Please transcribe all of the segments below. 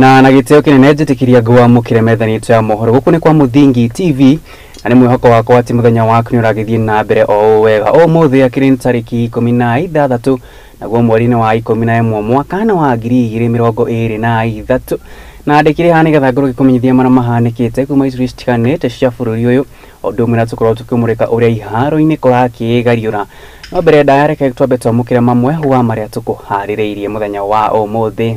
Na gĩtĩo kĩnene njĩtĩkĩria ngwamũkĩre metha-inĩ itũ ya mohoro gũkũ nĩ kwa Mũthingi TV, na nĩ mwĩhoko wakwa atĩ mũthenya waku nĩ ũragĩthiĩ na mbere o ũũ wega. Ũmũthĩ akĩrĩ nĩ tarĩki 16 naguo mweri-inĩ wa 11 mwaka wa 2023, na ndĩkĩrĩ haha nĩgetha ngorwo ngĩkũmenyithia marĩa mahanĩkĩte kuma icunjĩ citiganĩte cia bũrũri ũyũ, o ũndũ ũmwe na tũkorwo tũkĩmũrĩka ũrĩa iharo-inĩ kũrakĩgariũra. No mbere ndaya, reke twambe twamũkĩre mamwe wa marĩa tũkũharĩrĩirie mũthenya wa ũmũthĩ.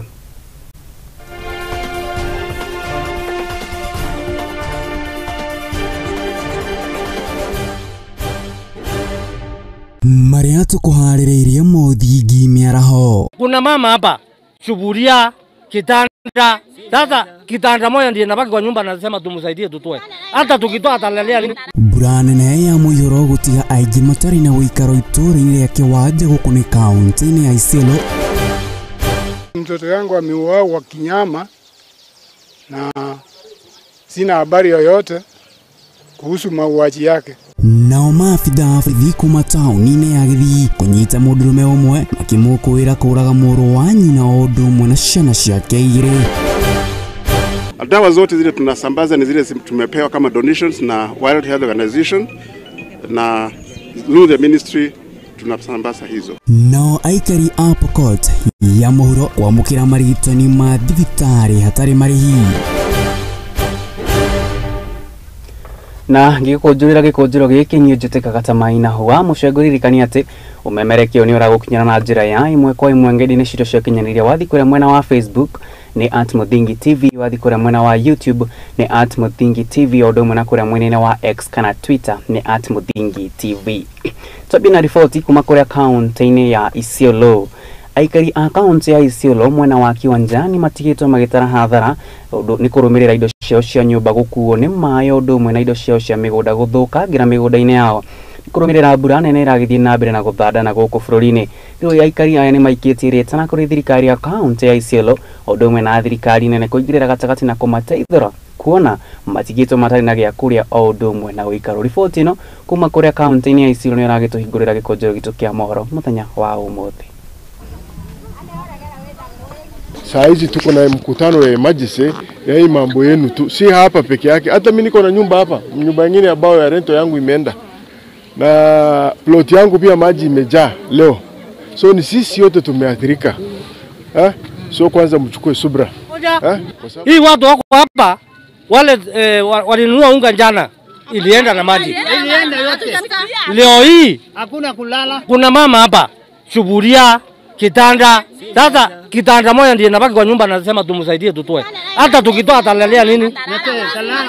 Marĩa tũkũharĩrĩirie Mũthingi mĩaraho. Kuna mama hapa suburia kitanda, sasa kitanda moja ndiye nabaki kwa nyumba, nasema tumsaidie tutoe, hata tukitoa atalalia nini? Mbura nene ya mũiyũro gũtiga aingĩ matarĩ na ũikaro itũũra-inĩ rĩa Kĩwanja gũkũ nĩ kaunti-inĩ ya Isiolo. Mtoto yangu ameuawa kinyama na sina habari yoyote kuhusu mauaji yake. Nao maabithaa a borithi kuma taũni-inĩ ya Gĩthii kũnyita mũndũrũme ũmwe makĩmũkũĩra kũũraga mũrũ wa nyina o ũndũ ũmwe na ciana ciake igĩrĩ. Dawa zote zile tunasambaza ni zile tumepewa kama donations na World Health Organization na through the ministry tunasambaza hizo. Nao aikari a Pokot ya mũhuro kwamũkĩra marigitani ma thibitarĩ hatarĩ marĩhi. Na ngĩgũkũnjũrĩra gĩkũnjũro gĩkĩ niĩ njĩtĩkaga ta Maina wa mũcengo, ririkania atĩ ũmemerekio nĩ ũragũkinyĩra na njĩra ya ĩmwe kwa ĩmwe ng'enda-inĩ citũ cia ũkinyanĩria. Wathiĩ kũrĩa mwena wa Facebook nĩ @Mũthingi TV, wathiĩ kũrĩa mwena wa YouTube nĩ @Mũthingi TV, o ũndũ ũmwe na kũrĩa mwena-inĩ wa X kana Twitter nĩ @Mũthingi TV. Twambie na riboti kuma kũrĩa kaunti-inĩ ya Isiolo. Aikari a kaunti ya Isiolo mwena wa Kiwanjani matigĩtwo magĩtara hathara ũndũ nĩ kũrũmĩrĩra indo ciao cia nyũmba gũkuo nĩ maĩ ũndũ ũmwe na indo ciao cia mĩgũnda gũthũkangira mĩgũnda-inĩ yao. Nĩ kũrũmĩrĩra mbura nene ĩragĩthiĩ na mbere na gũthanda na gũkũ bũrũri-inĩ. Rĩu aikari aya nĩ maikĩtie rĩtana kũrĩ thirikari ya kaunti ya Isiolo o ũndũ ũmwe na thirikari nene kũingĩrĩra gatagatĩ na kũmateithũra kuona matigĩtwo matarĩ na gĩa kũrĩa o ũndũ ũmwe na ũikaro. Riboti ĩno kuma kũrĩa kaunti-inĩ ya Isiolo nĩ ĩragĩtũhingũrĩra gĩkũnjĩro gitũ kĩa mohoro mũthenya wa ũmũthĩ. Saa hizi tuko na mkutano ya emergency ya hii mambo yenu tu, si hapa peke yake. Hata mimi niko na nyumba hapa, nyumba nyingine ambayo ya rento yangu imeenda, na plot yangu pia maji imejaa leo. So ni sisi yote tumeathirika. So kwanza mchukue subra. Hii watu wako hapa wale walinunua unga jana, ilienda na maji. Ilienda yote. Leo hii hakuna kulala. Kuna mama hapa suburia kitanda, sasa kitanda moja ndiye nabaki kwa nyumba, nasema tumsaidie tutoe, hata tukitoa atalalia nini?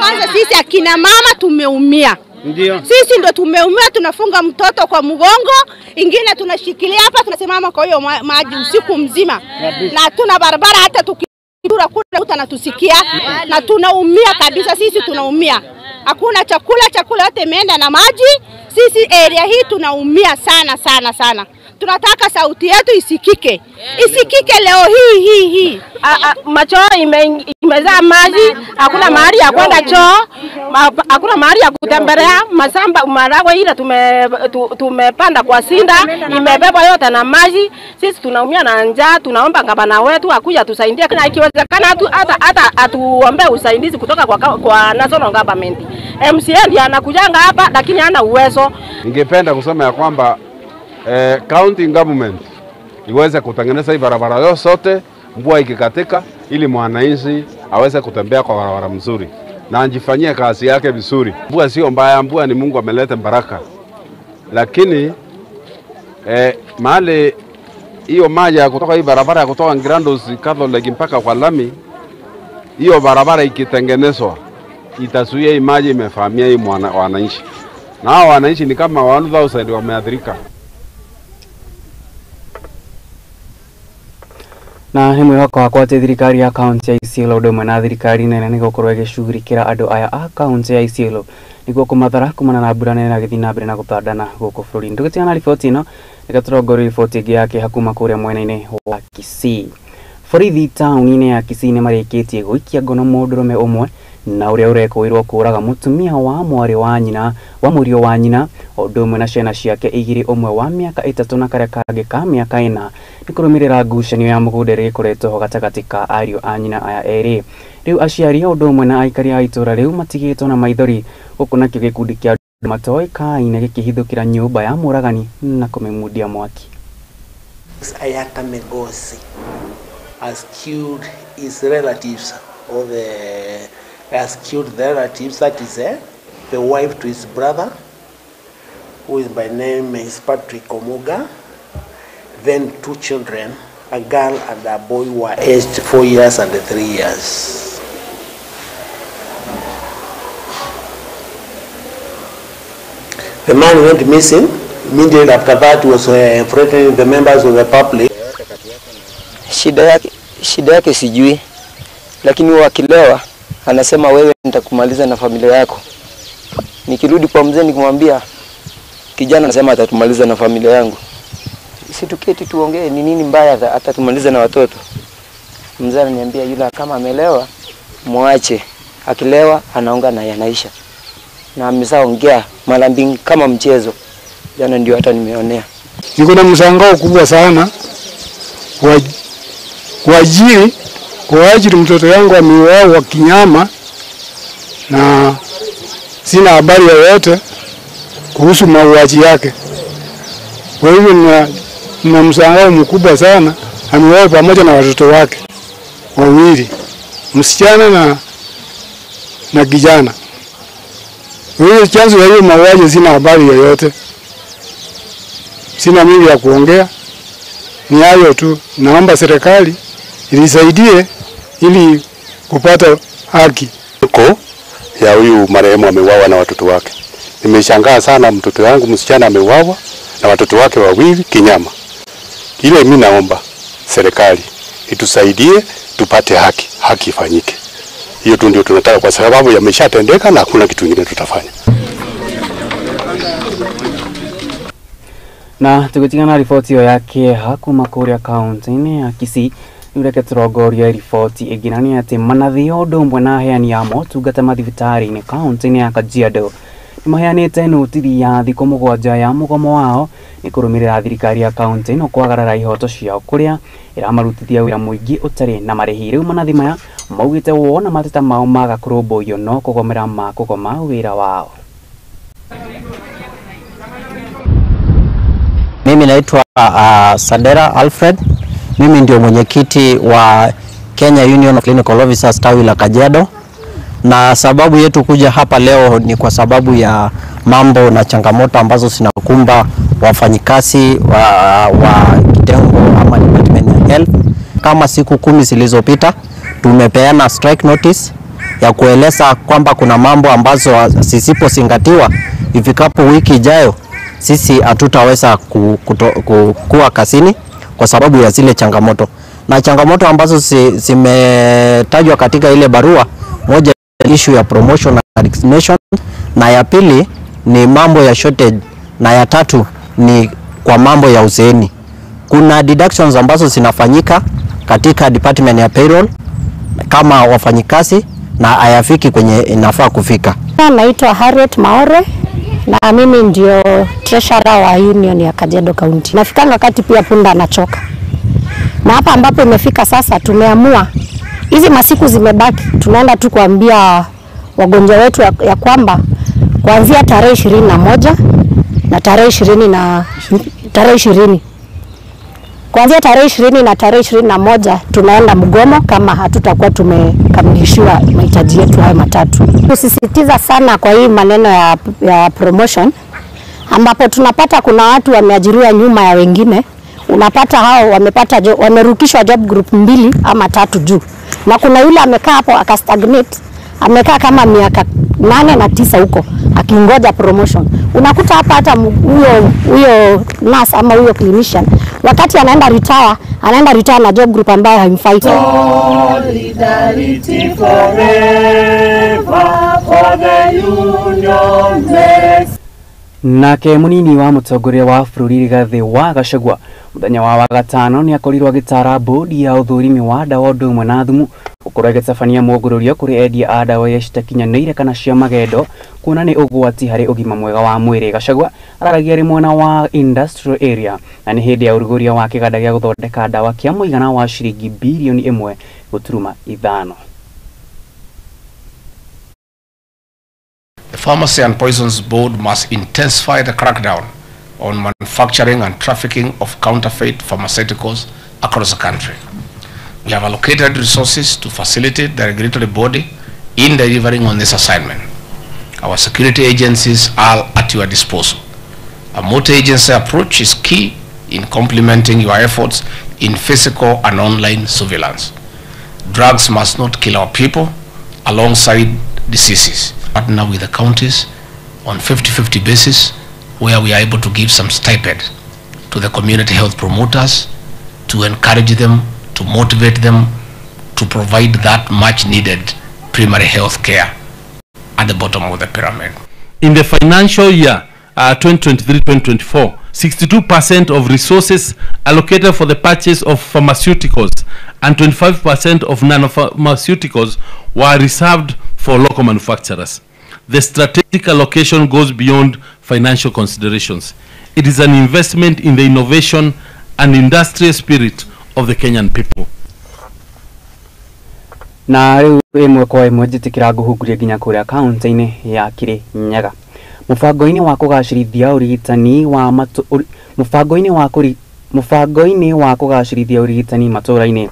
Kwanza sisi akina mama tumeumia. Ndio. Sisi ndo tumeumia, tunafunga mtoto kwa mgongo, ingine tunashikilia hapa, tunasimama kwa hiyo maji usiku mzima. Na tuna barabara, hata tukidura kule utanatusikia, na tunaumia kabisa, sisi tunaumia. Hakuna chakula, chakula yote imeenda na maji. Sisi area hii tunaumia sana sana sana. Tunataka sauti yetu isikike. Isikike leo hii hii. Macho imezaa maji, hakuna mahali ya kwenda choo, hakuna mahali ya kutembelea, masamba maragwe ile tumepanda kwa sinda, imebebwa yote na maji. Sisi tunaumia na njaa, tunaomba gavana wetu akuja tusaidie, na ikiwezekana hata atuombe usaidizi kutoka kwa national government. MCA ndiye anakujanga hapa lakini hana uwezo. Ningependa kusema ya kwamba county government iweze kutengeneza hii barabara yote sote, mvua ikikatika, ili mwananchi aweze kutembea kwa barabara mzuri na ajifanyie kazi yake vizuri. Mvua sio mbaya, mvua ni Mungu ameleta baraka, lakini mahali hiyo maji ya kutoka hii barabara ya kutoka Ngrandos Catholic mpaka kwa lami, hiyo barabara ikitengenezwa itazuia hii maji imefahamia hii wananchi, na hao wananchi ni kama 1000 wameathirika. Na nĩ mwĩhoko wakwa atĩ thirikari ya kaunti ya Isiolo ũndũ ũmwe na thirikari nene nĩ gũkorwo ĩgĩcugurikĩra andũ aya a kaunti ya Isiolo nĩguo kũmathara kumana na mbura nene ĩragĩthiĩ na mbere na gũtandana gũkũ bũrũri-inĩ. Tũgĩtigana na riboti ĩno, reke tũrongorie riboti ĩngĩ ya kĩeha kuma kũrĩa mwena-inĩ wa Kisii. Borithi taũni-inĩ ya Kisii nĩ marĩkĩtie gũikia ngono mũndũrũme ũmwe na ũrĩa ũrekũĩrwo kũraga mũtumia wa mwarĩ wa nyina wa mũriũ wa nyina ũndũ ũmwe na ciana ciake igĩrĩ, ũmwe wa mĩaka 3 na karĩa kangĩ ka mĩaka 4, nĩ kũrũmĩrĩra ngucanio ya mũgũnda ĩrĩa ĩkoretwo ho gatagatĩ ka ariũ a nyina aya erĩ. Rĩu aciari ũndũ ũmwe na aikari a itũũra rĩu matigĩtwo na maithori, gũkũ nakĩo gĩkundi kĩa andũ matoĩkaine gĩkĩhithũkĩra nyũmba ya mũragani na kũmĩmundia mwaki. Ayata Migosi has killed his relatives, or the has killed the relatives, that is the wife to his brother, who is by name is Patrick Omuga, then 2 children, a girl and a boy, who are aged 4 years and 3 years. The man went missing. Immediately after that was threatening the members of the public. Shida yake sijui, lakini wakilewa anasema wewe nitakumaliza na familia yako. Nikirudi kwa mzee nikimwambia, kijana anasema atatumaliza na familia yangu. Si tuketi tuongee ni nini mbaya atatumaliza na watoto. Mzee ananiambia yule kama amelewa muache, akilewa anaonga na yanaisha. Na ameshaongea mara mbili kama mchezo. Jana ndio hata nimeonea. Niko na mshangao kubwa sana kwa ajili mtoto yangu ameuawa kinyama na sina habari yoyote kuhusu mauaji yake. Kwa hivyo na mshangao mkubwa sana, ameuawa pamoja na watoto wake wawili, msichana na kijana. Kwa hiyo chanzo ya hiyo mauaji sina habari yoyote. Sina mingi ya kuongea, ni hayo tu. Naomba serikali ilisaidie ili kupata haki. Ya huyu marehemu ameuawa na watoto wake. Nimeshangaa sana, mtoto wangu msichana ameuawa na watoto wake wawili kinyama. Ile mimi naomba serikali itusaidie tupate haki, haki ifanyike. Hiyo tu ndio tunataka, kwa sababu yameshatendeka na hakuna kitu kingine tutafanya. Na tugutigana riboti ĩyo ya kĩeha kuma kũrĩa kaunti-inĩ ya Kisii, reke tũrongorie riboti ĩngĩ, na nĩ atĩ manathi ũndũ ũmwe na aheani a motungata mathibitarĩ-inĩ kaunti-inĩ ya Kajiado nĩ maheanĩte nũtithi ya thikũ 7 ya mũgomo wao nĩ kũrũmĩrĩra thirikari ya kaunti ĩno kwagarara ihoto ciao kũrĩa ĩramarutithia wĩra mũingĩ ũtarĩ na marĩhi. Rĩu manathi maya maugĩte wona mateta mao maga kũrũmbũiyo no kũgomera makũgoma wĩra wao. Mimi naitwa Sadera Alfred. Mimi ndio mwenyekiti wa Kenya Union of Clinical Officers tawi la Kajiado. Na sababu yetu kuja hapa leo ni kwa sababu ya mambo na changamoto ambazo zinakumba wafanyikazi wa kitengo ama Department ya Health. Kama siku 10 zilizopita tumepeana strike notice ya kueleza kwamba kuna mambo ambazo zisipozingatiwa ifikapo wiki ijayo sisi hatutaweza kuwa kazini kwa sababu ya zile changamoto. Na changamoto ambazo zimetajwa katika ile barua, moja issue ya promotion na resignation, na ya pili ni mambo ya shortage, na ya tatu ni kwa mambo ya uzeeni. Kuna deductions ambazo zinafanyika katika department ya payroll kama wafanyikazi na hayafiki kwenye inafaa kufika. Naitwa Harriet Maore na mimi ndio treasurer wa union ya Kajiado County. Nafikanga wakati pia punda anachoka. Na hapa ambapo imefika sasa tumeamua hizi masiku zimebaki, tunaenda tu kuambia wagonjwa wetu ya kwamba kuanzia tarehe 21 na tarehe 20 na tarehe 20. Kuanzia tarehe 20 na tarehe 21 tunaenda mgomo kama hatutakuwa tumekamilishiwa mahitaji yetu hayo matatu. Kusisitiza sana kwa hii maneno ya promotion, ambapo tunapata kuna watu wameajiriwa nyuma ya wengine, unapata hao wamepata wamerukishwa job group 2 ama 3 juu. Na kuna yule amekaa hapo akastagnate, amekaa kama miaka 8 na 9 huko akingoja promotion. Unakuta hapa hata huyo nurse ama huyo clinician wakati anaenda retire na job group ambayo haimfai. Solidarity forever for the union makes. Nake munini wa mutongoria wa bũrũri Rigathĩ wa Gachagua muthenya wa wagatano nĩ akorirwo agĩtara bodi ya ũthũrimi wa ndawa ũndũ ũmwe na thumu Gũkorwo ĩgĩtabania mũngũrũrio kũrĩ endia a ndawa iria citakinyanĩire kana cia magendo kuona nĩ ũgwati harĩ ũgima mwega wa mwĩrĩ. Gachagua araragia arĩ mwena wa industrial area na nĩ hĩndĩ ya ũrugũria wa kĩganda gĩa gũthondeka ndawa kĩa mũigana wa ciringi birioni 1.5. The Pharmacy and Poisons Board must intensify the crackdown on manufacturing and trafficking of counterfeit pharmaceuticals across the country. We have allocated resources to facilitate the regulatory body in delivering on this assignment. Our security agencies are at your disposal. A multi-agency approach is key in complementing your efforts in physical and online surveillance. Drugs must not kill our people alongside diseases. Partner with the counties on 50-50 basis, where we are able to give some stipend to the community health promoters to encourage them, to motivate them, to provide that much needed primary health care at the bottom of the pyramid. In the financial year 2023-2024, 62% of resources allocated for the purchase of pharmaceuticals and 25% of non-pharmaceuticals were reserved for local manufacturers. The strategic allocation goes beyond financial considerations. It is an investment in the innovation and industrial spirit of the Kenyan people. Na rĩu ĩmwe kwa ĩmwe njĩtĩkĩra ngũhunguria nginya kũrĩa kaunti-inĩ ya Kirinyaga. Mũbango-inĩ wa kũgacĩrithia ũrigitani wa mũbango-inĩ wa kũgacĩrithia ũrigitani matũũra-inĩ,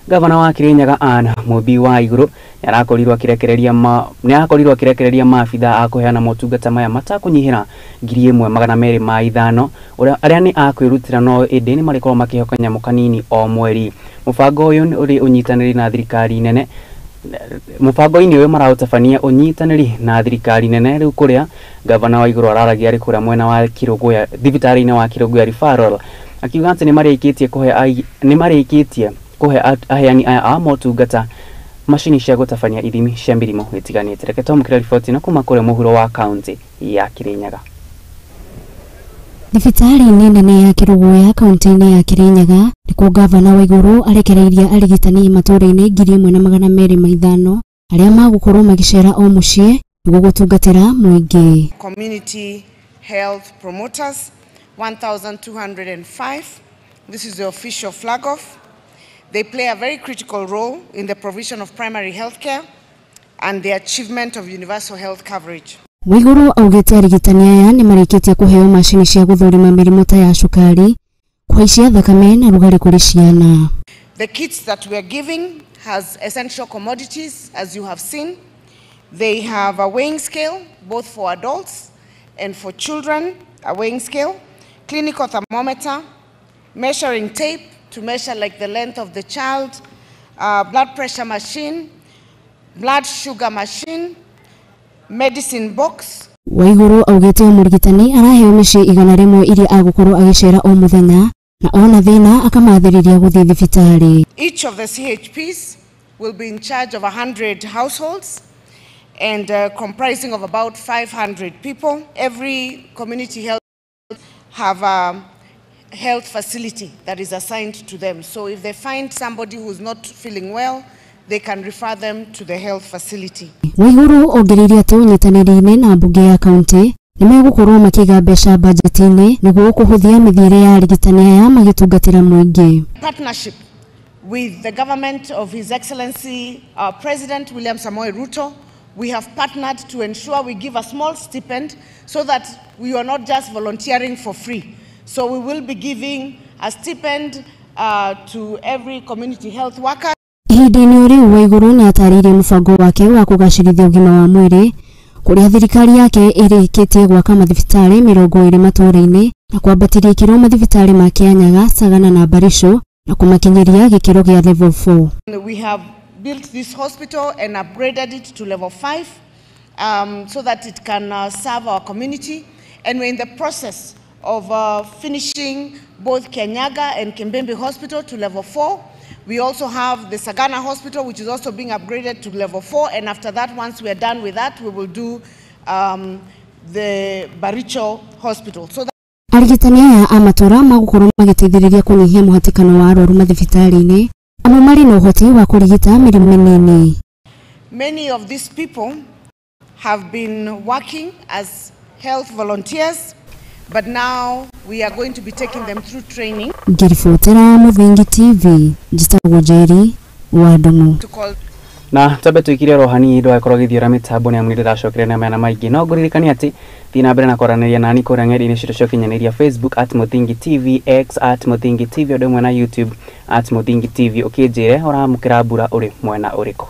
Gavana wa Kirinyaga Ann Mũmbi wa Igũrũ nĩarakorirwo akĩrekereria maabitha a kũheana motungata maya matakũnyihĩra 1205 arĩa nĩ a kwĩrutĩra no ĩndĩ nĩ marĩkorwo makĩhoka nyamũ kanini o mweri. Mũbango ũyũ ũrĩ ũnyitanĩri na thirikari nene. Mũbango-inĩ ũyũ maraũtabania ũnyitanĩri na thirikari nene rĩu kũrĩa gavana wa Igũrũ araragia arĩ kũrĩa mwena wa Kĩrũngũya thibitarĩ-inĩ wa Kĩrũngũya Referral, akiuga atĩ nĩmarĩkĩtie kũhe aheani aya a motungata macini cia gũtabania ithimi cia mĩrimũ ĩtiganĩte. Reke twamũkĩre riboti ĩno kuma kũrĩa mũhuro wa kaunti ya Kirinyaga. Thibitarĩ-inĩ nene ya Kĩrũgũya kaunti-inĩ ya Kirinyaga nĩkuo gavana wa Igũrũ arekereirie arigitani matũũra-inĩ 1205 arĩa magũkorwo magĩcera o mũciĩ nĩguo gũtungatĩra mũingĩ. Community health promoters 1205. This is the official flag off. They play a very critical role in the provision of primary health care and the achievement of universal health coverage. Waiguru augĩte arigitani aya nĩ marĩkĩtie kũheo macini cia gũthũrima mĩrimũ ta ya cukari, kũhaicia thakame na rugarĩ kũrĩ ciana. The kits that we are giving has essential commodities, as you have seen. They have a weighing scale, both for adults and for children, a weighing scale, clinical thermometer, measuring tape to measure like the length of the child, blood pressure machine, blood sugar machine, medicine box. Waiguru augĩte mũrigitani araheo mĩciĩ 100 iria agũkorwo agĩcera o mũthenya na ona thĩna akamathĩrĩria gũthiĩ thibitarĩ. Each of the CHPs will be in charge of 100 households and comprising of about 500 people. Every community health have a health facility that is assigned to them. So if they find somebody who's not feeling well, they can refer them to the health facility. Waiguru ongereire atĩ ũnyitanĩri-inĩ na mbunge ya kaunti nĩmegũkorwo makĩiga mbeca bajeti-inĩ nĩguo kũhũthia mĩthiĩre ya arigitani aya magĩtungatĩra mũingĩ. Partnership with the government of His Excellency our President William Samoei Ruto, we have partnered to ensure we give a small stipend so that we are not just volunteering for free. So we will be giving a stipend to every community health worker. Ihinda-inĩ o rĩu Waiguru nĩatarĩirie mũbango wake wa kũgacĩrithia ũgima wa mwĩrĩ kũrĩa thirikari yake ĩrĩkĩtie gwaka mathibitarĩ 20 matũũra-inĩ na kwambatĩria ikĩro mathibitarĩ ma Kianyaga, Sagana na Barisho na kũmakinyĩria gĩkĩro gĩa level 4. We have built this hospital and upgraded it to level 5 so that it can serve our community, and we're in the process of finishing both Kianyaga and Kimbimbi Hospital to level 4. We also have the Sagana Hospital, which is also being upgraded to level 4. And after that, once we are done with that, we will do the Baricho Hospital. So that arigitani aya a matũũra magũkorwo magĩteithĩrĩria kũnyihia mũhatĩkano wa arwaru mathibitarĩ-inĩ Amu marĩ na ũhoti wa kũrigita mĩrimũ mĩnini. Many of these people have been working as health volunteers, but now we are going to be taking them through training. Ngĩribotera Mũthingi TV, njĩtagwo Njeri wa Ndung'u. Na twambe twikire oro hanini ndũgakorwo gĩthiũra mĩtambo nĩ amu nĩndĩracokire na mena maingĩ no ngũririkania atĩ thiĩ na mbere na kwaranĩria nani kũrĩa ng'enda-inĩ citũ cia ũkinyanĩria Facebook at Mũthingi TV, X at Mũthingi TV, ũndũ ũmwe na YouTube at Mũthingi TV, ũkĩnjĩre ũramũkĩra mbura ũrĩ mwena ũrĩkũ.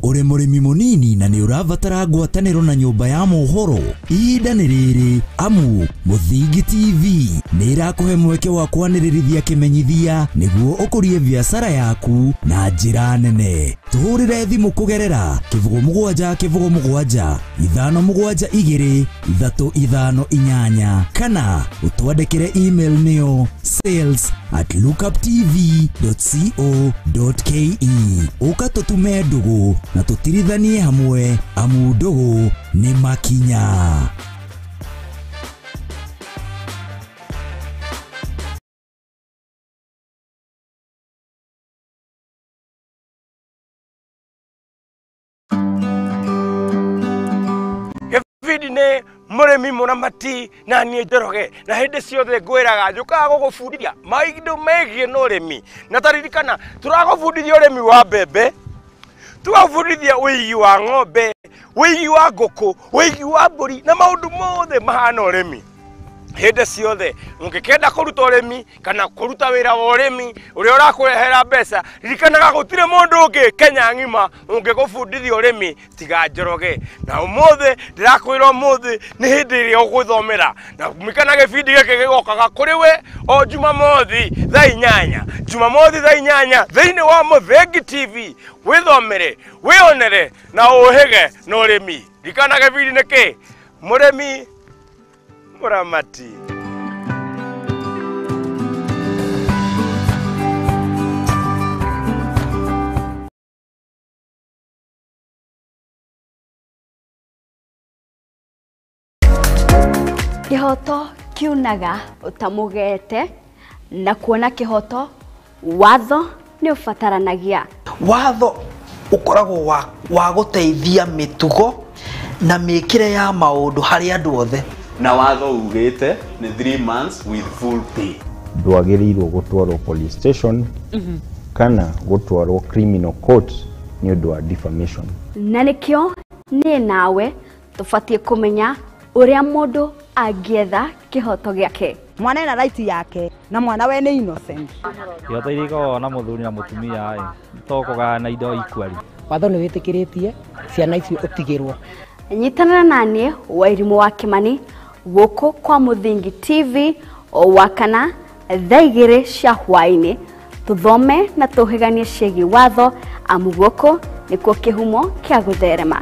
Uri mũrĩmi mũnini na nĩ ũrabatara ngwatanĩro na nyũmba ya mohoro, ihinda nĩ rĩrĩ amu Mũthingi TV nĩ ĩrakũhe mweke wa kwanĩrĩrithia kĩmenyithia nĩguo ũkũrie biacara yaku na njĩra nene. Tũhũrĩre thimũ kũgerera 07 07 572 358 kana ũtwandĩkĩre email nĩyo sales@lookuptv.co.ke. Ũka tũtume ndũgũ na tũtirithanie hamwe amu ndũgũ nĩ makinya. Gĩbindi nĩ mũrĩmi mũramati na niĩ Njoroge, na hĩndĩ ciothe ngwĩraga njũkaga gũgũbundithia maũndũ megiĩ na ũrĩmi, na taririkana tũragũbundithia ũrĩmi wa mbembe, tũgabundithia ũigi wa ng'ombe, ũigi wa ngũkũ, ũigi wa mbũri na maũndũ mothe mahana ũrĩmi. Hĩndĩ ciothe ũngĩkenda kũruta ũrĩmi kana kũruta wĩra wa ũrĩmi ũrĩa ũrakũrehera mbeca, ririkanaga gũtirĩ mũndũ ũngĩ Kenya ng'ima ũngĩgũbundithia ũrĩmi tiga Njoroge. Na ũmũthĩ ndĩrakwĩra ũmũthĩ nĩ hĩndĩ ĩrĩa ũgũthomera, na ririkana gĩbindi gĩkĩ gĩgokaga kũrĩ we o Jumamothi thaa 8, Jumamothi thaa 8 thĩinĩ wa Mũthingi TV. Wĩthomere, wĩonere na ũhĩge na ũrĩmi. Ririkana gĩbindi nĩ kĩ? Mũrĩmi mũramati. Kĩhoto kiunaga ũtamũgete, na kuona kĩhoto watho nĩ ũbataranagia. Watho ũkoragwo wa gũteithia mĩtugo na mĩkĩre ya maũndũ harĩ andũ othe. Na watho ugĩte nĩ 3 months with full pay. Ndwagĩrĩirwo gũtwarwo police station kana gũtwarwo criminal court nĩ ũndũ wa defamation. Na nĩkĩo niĩ nawe tũbatiĩ kũmenya ũrĩa mũndũ angĩetha kĩhoto gĩake. Mwana ena right yake na mwana we nĩ innocent. Ihoto iria ikoragwo na mũthuri na mũtumia ĩ to kũgayana indo equally. Watho nĩ wĩtĩkĩrĩtie ciana icio ũtigĩrwo. Nyitanĩra naniĩ Wairimũ wa Kĩmani gũkũ kwa Mũthingi TV o wakana thaa 2 cia hwaĩ-inĩ, tũthome na tũhĩganie ciĩgiĩ watho, amu gũkũ nĩkuo kĩhumo kĩa gũtherema.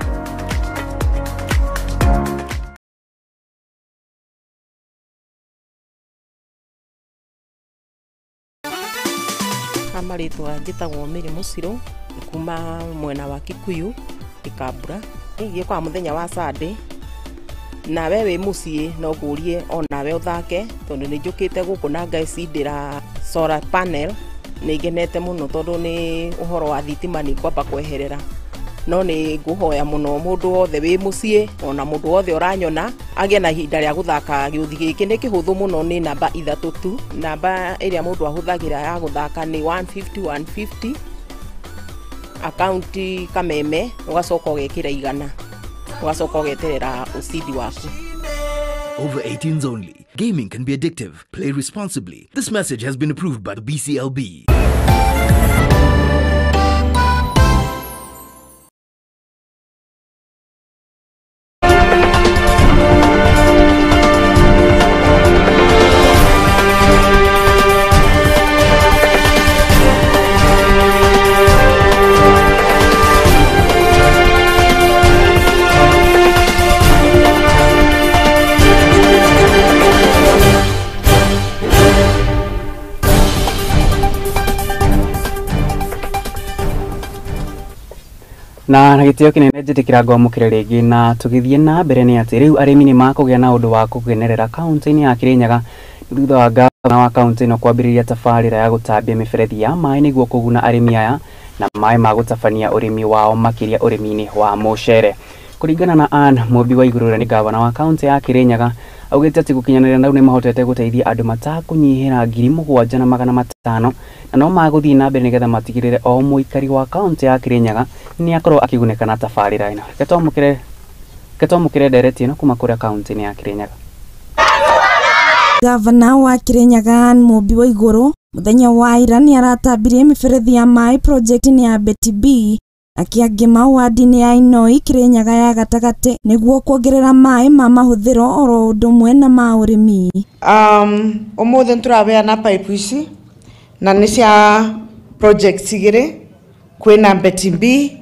Marĩtwa njĩtagwo Mary Mũcirũ kuma mwena wa Kikuyu Gĩkambura. Gĩũkaga mũthenya wa Sunday, nawe wĩ mũciĩ no ngũrie onawe ũthake, tondũ nĩ njũkĩte gũkũ na ngecindĩra solar panel. Nĩ ngenete mũno tondũ nĩ ũhoro wa thitima nĩ ngwamba kweherera, no nĩ ngũhoya mũno mũndũ wothe wĩ mũciĩ ona mũndũ wothe ũranyona agĩe na ihinda rĩa gũthaka gĩũthi gĩkĩ. Nĩ kĩhũthũ mũno, nĩ namba 3 tu. Namba ĩrĩa mũndũ ahũthagĩra ya gũthaka nĩ 150 150, akaunti Kameme, ũgacoka ũgekĩra 100, ũgacoka ũgeterera ũcindi waku. Over 18s only. Gaming can be addictive. Play responsibly. This message has been approved by the BCLB. Na na gĩtĩo kĩnene njĩtĩkĩra ngwamũkĩre rĩngĩ na tũgĩthiĩ na mbere nĩ atĩ rĩu arĩmi nĩ makũgĩa na ũndũ wa kũgenerera kaunti-inĩ ya Kirinyaga thutha wa gavana wa kaunti ĩno kwambĩrĩria tabarĩra ya gũtambia mĩberethi ya maĩ nĩguo kũguna arĩmi aya na maĩ ma gũtabania ũrĩmi wao makĩria ũrĩmi-inĩ wa mũcere. Kũringana na Ann Mũmbi wa Igũrũ ũrĩa nĩ gavana wa kaunti ya Kirinyaga augĩte atĩ gũkinyanĩria na rĩu nĩmahotete gũteithia andũ matakũnyihĩra 7,500 na no magũthiĩ na mbere nĩgetha matigĩrĩre o mũikari wa kaunti ya Kirinyaga nĩ akorwo akĩgunĩka na tabarĩra ĩno. Reke twamũkĩre ndereti ĩno kuma kũrĩa kaunti-inĩ ya Kirinyaga. Gavana wa Kirinyaga Ann Mũmbi wa Igũrũ mũthenya wa ira nĩ aratambirie mĩberethi ya maĩ project-inĩ ya Betty B na Kĩangĩma wadi-inĩ ya Inoi Kirinyaga ya gatagatĩ nĩguo kuongerera maĩ ma mahũthĩro oro ũndũ ũmwe na ma ũrĩmi. Ũmũthĩ nĩtũraheana pipe ici na nĩ cia projects igĩrĩ, kwĩna Betty B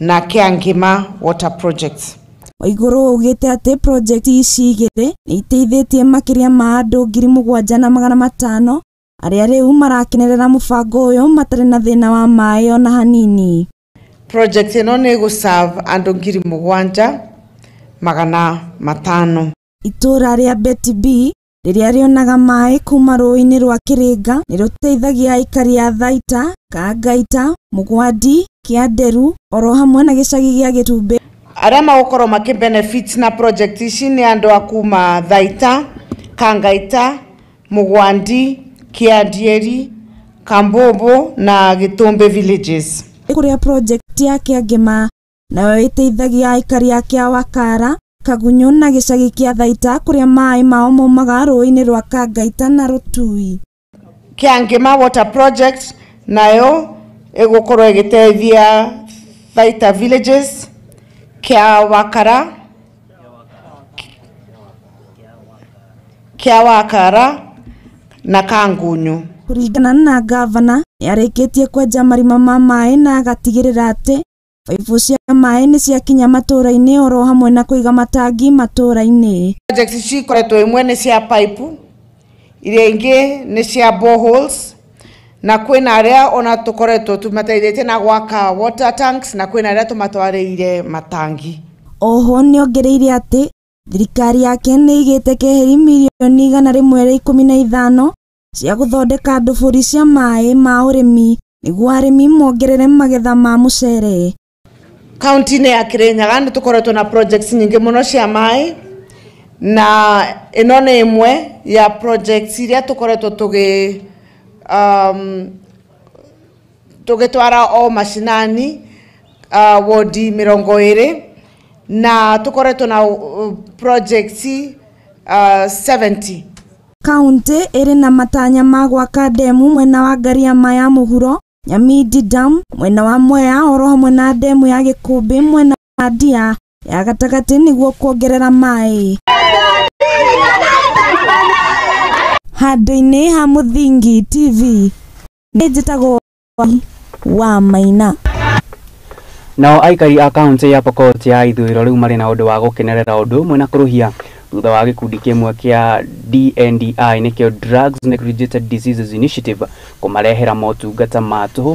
na Kĩangĩma water projects. Waigũrũ augĩte atĩ project ici igĩrĩ nĩ iteithĩtie makĩria ma andũ 7,500 arĩa rĩu marakenerera mũbango ũyũ matarĩ na thĩna wa maĩ ona hanini. Project ĩno nĩ ĩgũserve andũ 7,500. Itũũra rĩa Betty B rĩrĩa rĩonaga maĩ kuma rũĩ-inĩ rwa Kĩrĩnga nĩ rũteithagia aikari a Thaita, Kangaita, Mũgwandi, Kĩanderu oro hamwe na gĩcagi gĩa Gĩtumbĩ. Arĩa magũkorwo makĩ benefit na project ici nĩ andũ a kuma Thaita, Kangaita, Mũgwandi, Kĩandieri, Kambombo na Gĩtũmbĩ villages. Kũrĩa project ya Kĩangĩma nayo ĩteithagia aikari a Kĩawakara, Kagunyũ na gĩcagi kĩa Thaita kũrĩa maĩ mao maumaga rũĩ-inĩ rwa Kangaita na Rũtui. Kĩangĩma water project nayo ĩgũkorwo ĩgĩteithia Thaita villages, Kĩawakara, Kĩawakara na Kangunyu. Kũringana na gavana nĩarĩkĩtie kwenja marima ma maĩ na agatigĩrĩra atĩ baibũ cia maĩ nĩ ciakinya matũũra-inĩ oro hamwe na kũiga matangi matũũra-inĩ. Project ici ikoretwo imwe nĩ cia pipe, iria ingĩ nĩ cia boreholes, na kwĩna arĩa ona tũkoretwo tũmateithĩtie na gwaka water tanks na kwĩna arĩa tũmatwarĩire matangi. Oho nĩongereire atĩ thirikari yake nĩ ĩigĩte keheri mirioni 115 cia gũthondeka ndobori cia maĩ ma ũrĩmi nĩguo arĩmi mongerere magetha ma mũcere. Kaunti-inĩ ya Kirinyaga nĩ tũkoretwo na projects nyingĩ mũno cia maĩ na ĩno nĩ ĩmwe ya projects iria tũkoretwo tũgĩtwara o macinani wodi 20 na tũkoretwo na projects 70. Kaunti ĩrĩ na matanya ma gwaka ndemu mwena wa Ngariama ya mũhuro, Nyamindi Dam mwena wa Mwea oro hamwe na ndemu ya Gĩkũmbĩ mwena wa Ndia ya gatagatĩ nĩguo kuongerera maĩ. Handũ-inĩ ha Mũthingi TV nĩ njĩtagwo wa Maina. Nao aikari a kaunti ya Pokot ya ithũĩro rĩu marĩ na ũndũ wa gũkenerera ũndũ ũmwe na kũrũhia thutha wa gĩkundi kĩmwe kĩa DNDi nĩkĩo Drugs Neglected Diseases Initiative kũmarehera motungata ma tũhũ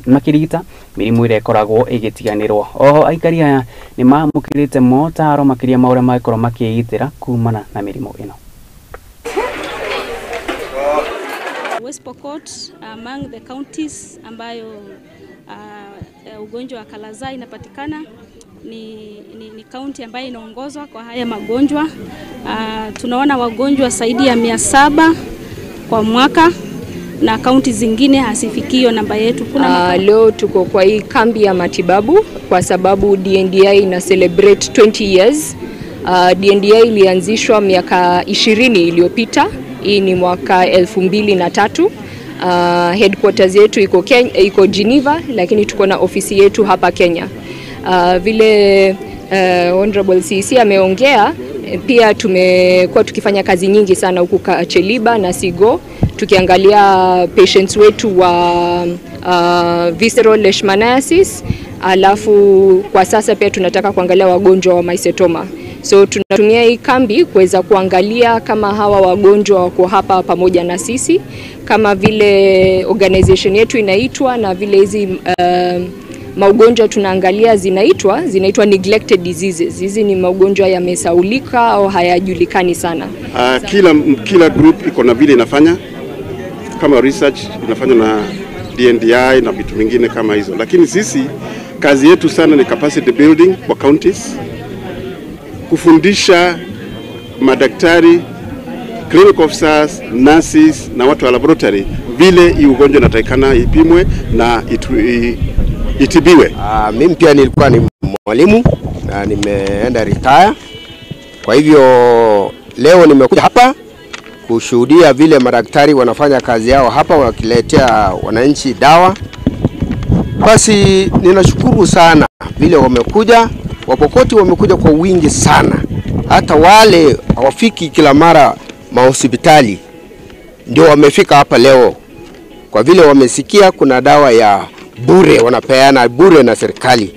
makĩrigita mĩrimũ ĩrĩa ĩkoragwo ĩgĩtiganĩrwo. Oho aikari aya nĩ mamũkĩrĩte motaro makĩria ma ũrĩa mangĩkorwo makĩĩgitĩra kumana na mĩrimũ ĩno. West Pokot among the counties ambayo ugonjwa wa kalaza inapatikana ni county ambayo inaongozwa kwa haya magonjwa. Tunaona wagonjwa zaidi ya 700 kwa mwaka na county zingine hasifikio namba yetu. Kuna leo tuko kwa hii kambi ya matibabu kwa sababu DNDi ina celebrate 20 years. DNDi ilianzishwa miaka 20 iliyopita. Hii ni mwaka 2003. Headquarters yetu iko Kenya, iko Geneva, lakini tuko na ofisi yetu hapa Kenya. Vile Honorable CC ameongea, pia tumekuwa tukifanya kazi nyingi sana huku Kacheliba na Sigo, tukiangalia patients wetu wa visceral leishmaniasis, alafu kwa sasa pia tunataka kuangalia wagonjwa wa mycetoma. So tunatumia hii kambi kuweza kuangalia kama hawa wagonjwa wako hapa pamoja na sisi, kama vile organization yetu inaitwa na vile hizi Maugonjwa tunaangalia zinaitwa neglected diseases. Hizi ni magonjwa yamesaulika au hayajulikani sana. Kila group iko na vile inafanya, kama research inafanywa na DNDi na vitu vingine kama hizo, lakini sisi kazi yetu sana ni capacity building kwa counties, kufundisha madaktari, clinical officers, nurses na watu wa laboratory vile hii ugonjwa inatakikana ipimwe na itibiwe. Mimi pia nilikuwa ni mwalimu na nimeenda retire. Kwa hivyo leo nimekuja hapa kushuhudia vile madaktari wanafanya kazi yao hapa, wakiletea wananchi dawa. Basi ninashukuru sana vile wamekuja, Wapokoti wamekuja kwa wingi sana. Hata wale hawafiki kila mara mahospitali ndio wamefika hapa leo, kwa vile wamesikia kuna dawa ya bure wanapeana bure na serikali.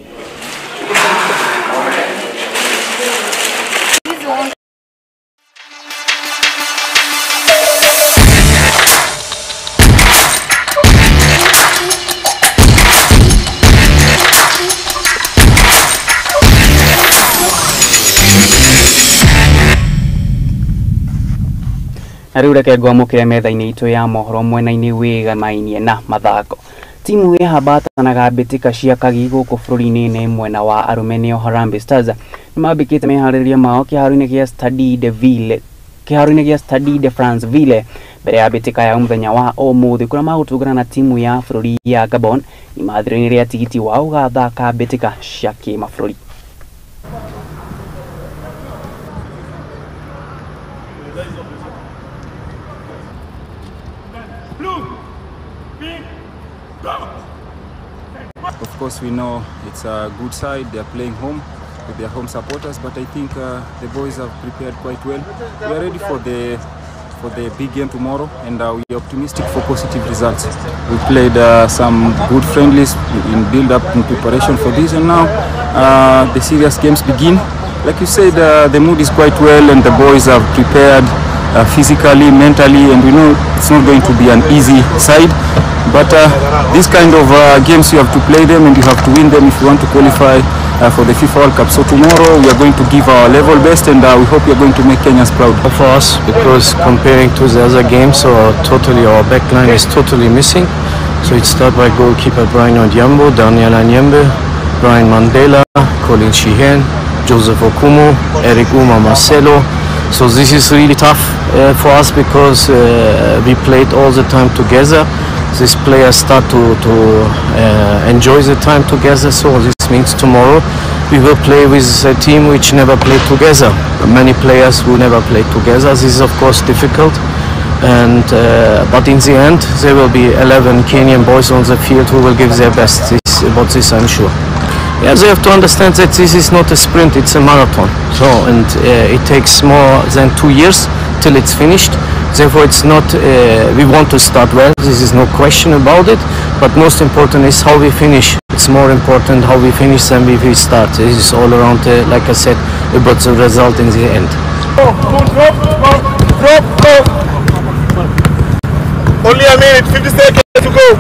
Na riu reke ngwamũkĩre metha-inĩ itũ ya mohoro mwena-inĩ wĩgamainie na mathako. Timu ĩhambatanaga mbĩtĩka cia Kagi gũkũ bũrũri-inĩ nĩ mwena wa arũme nĩo Harambee Stars nĩmambĩkĩte meharĩrĩria mao kĩharo-inĩ gĩa Stade de France Ville mbere ya mbĩtĩka ya mũthenya wa ũmũthĩ kũrĩa magũtũngana na timu ya bũrũri ya Gabon imathĩro-inĩ rĩa tigiti wa gũgathaka mbĩtĩka cia kĩmabũrũri. Of course, we know it's a good side. They are playing home with their home supporters, but I think the boys have prepared quite well. We are ready for the big game tomorrow, and we are optimistic for positive results. We played some good friendlies in build-up in preparation for this, and now the serious games begin. Like you said, the mood is quite well, and the boys have prepared physically, mentally, and we know it's not going to be an easy side. But this kind of games, you have to play them and you have to win them if you want to qualify for the FIFA World Cup. So tomorrow we are going to give our level best, and we hope we are going to make Kenyans proud. For us, because comparing to the other games, so totally our backline is totally missing. So it starts by goalkeeper Brian Odhiambo, Daniel Anyembe, Brian Mandela, Colin Sheehan, Joseph Okumu, Eric Uma Marcelo. So this is really tough for us because we played all the time together. These players start to enjoy the time together, so this means tomorrow we will play with a team which never played together. Many players who never played together. This is of course difficult, and but in the end there will be 11 Kenyan boys on the field who will give their best. About this I'm sure. Yeah, they have to understand that this is not a sprint, it's a marathon. So, and it takes more than 2 years till it's finished. Therefore, it's not, we want to start well, this is no question about it, but most important is how we finish. It's more important how we finish than we start. This is all around, like I said, about the result in the end. Drop, drop, drop. Only a minute, 50 seconds to go.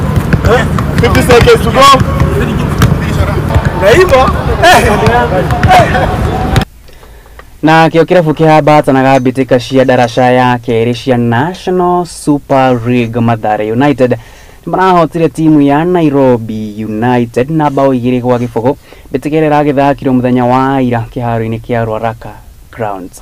50 seconds to go. Na kio kirabu kihambatanaga mbĩtĩka cia daraca ya kerĩ cia National Super League Mathare United nĩmarahotire timu ya Nairobi United na bao 2-0. Mbĩtĩka ĩrĩa ĩragĩthakirwo mũthenya wa ira kĩharo-inĩ kĩa Ruaraka Grounds.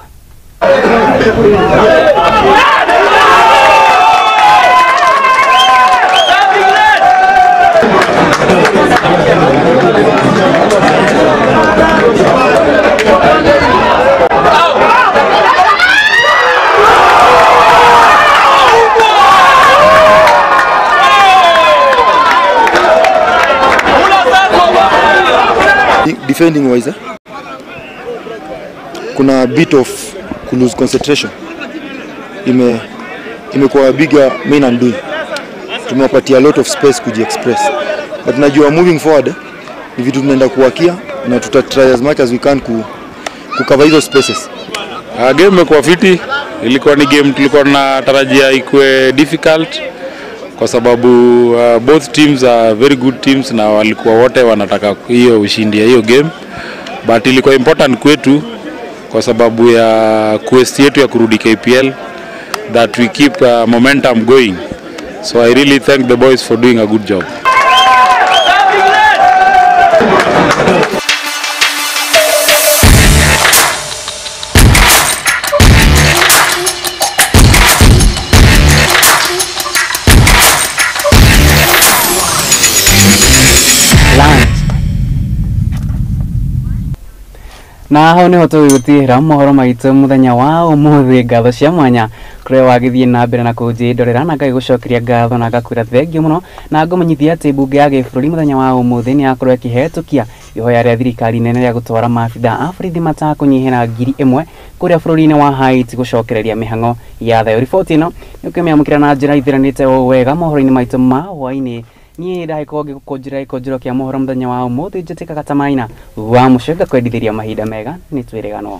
Defending wise, kuna bit of lose concentration. Imekuwa bigger main and doing. Tumewapatia a lot of space kuji express. But najua moving forward ni vitu tunaenda kuwakia na tuta try as much as we can ku cover hizo spaces. Game imekuwa fiti. Ilikuwa ni game tulikuwa tunatarajia ikuwe difficult kwa sababu both teams are very good teams na walikuwa wote wanataka hiyo ushindi ya hiyo game, but ilikuwa important kwetu kwa sababu ya quest yetu ya kurudi KPL that we keep momentum going. So I really thank the boys for doing a good job. Na hau niho tũgũtigĩra mohoro maitũ mũthenya wa ũmũthĩ. Ngatho cia mwanya kũrĩa wagĩthiĩ na mbere na kũnjĩndorera na ngagĩgũcokeria ngatho na ngakwĩra thengio mũno, na ngũmenyithia atĩ mbunge ya gĩbũrũri mũthenya wa ũmũthĩ nĩ yakorwo ĩkĩhetũkia ihoya rĩa thirikari nene rĩa gũtwara maabitha a borithi matakũnyihĩra 1000 kũrĩa bũrũri-inĩ wa Haiti gũcokereria mĩhang'o ya thayũ. Riboti ĩno nĩ ũkĩmĩamũkĩra na njĩra ithiranĩte o wega mohoro-inĩ maitũ ma hwaĩ-inĩ. Niĩ ndagĩkorwo ngĩgũkũnjĩra gĩkũnjĩro kĩa mohoro mũthenya wa ũmũthĩ, njĩtĩkaga ta Maina wa mũcenga kwendithĩria mahinda mega. Nĩ twĩrĩganwo.